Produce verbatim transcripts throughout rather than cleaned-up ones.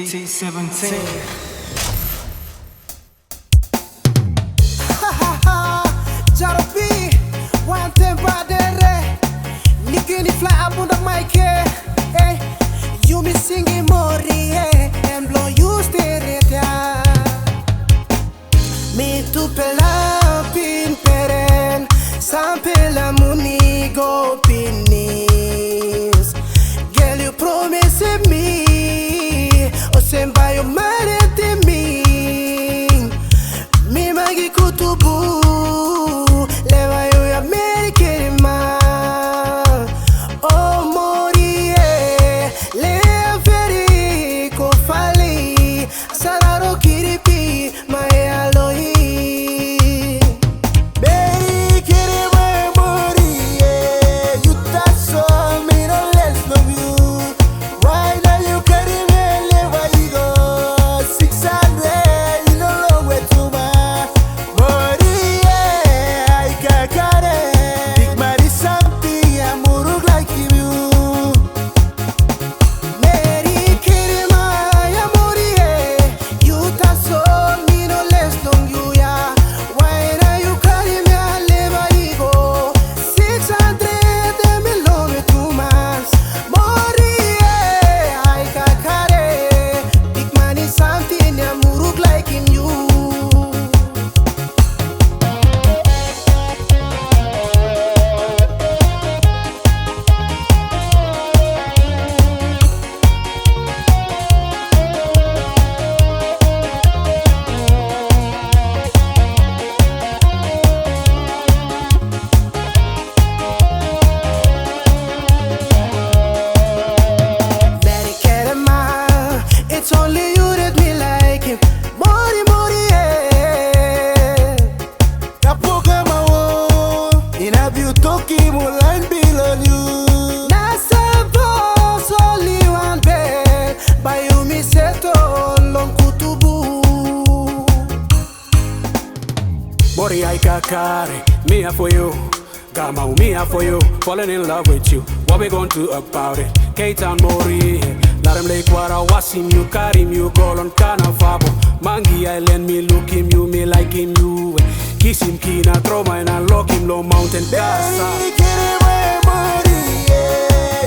T seventeen. Jaropi, wantem badere. Nikini fly up on the mic, eh. Hey, yumi singi mori, eh. Em blo yu steret ya. Mi tupela pinperen, sampela muni go pinis. Gel, yu promisim mi, olsem bai yu marit mi. Mi magi kutubu, leva yu ya meri kirima. O mori e, lea veri ko fali, sararo kiripi, mai aloi. Meri kirima mori e, yu tasol mi no les long yu. Wai na yu karim em leva i go six hundred, i no longwe tumas. Mori e, ai kakare, bikman i samting ya muruk laikim yu. Meri kirima ya mori e, yu tasol mi no les long yu ya. Wai na yu karim ya leva i go six hundred, em i longwe tumas. Mori e, ai kakare, bikman i samting ya muruk laikim yu. Meri kirima, it's only you that mi laikim. Mori mori e. Kapoka mawo, inap yu tokim ol lain bilong yu. Na sapos ol i wanbel, bai yumi setel long kutubu. Mori ai kakare, mi ya for you. Kamau, mi ya for you, falling in love with you. What we gon' do about it? K-Town mori, larim lake wara wasim yu, karim yu go long Kanafabo. Mangi Island, mi lukim yu, mi laikim yu. Kisim kina, tromoi na lokim long mountain kasa. Baby, kirima mori e,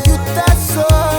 yu tasol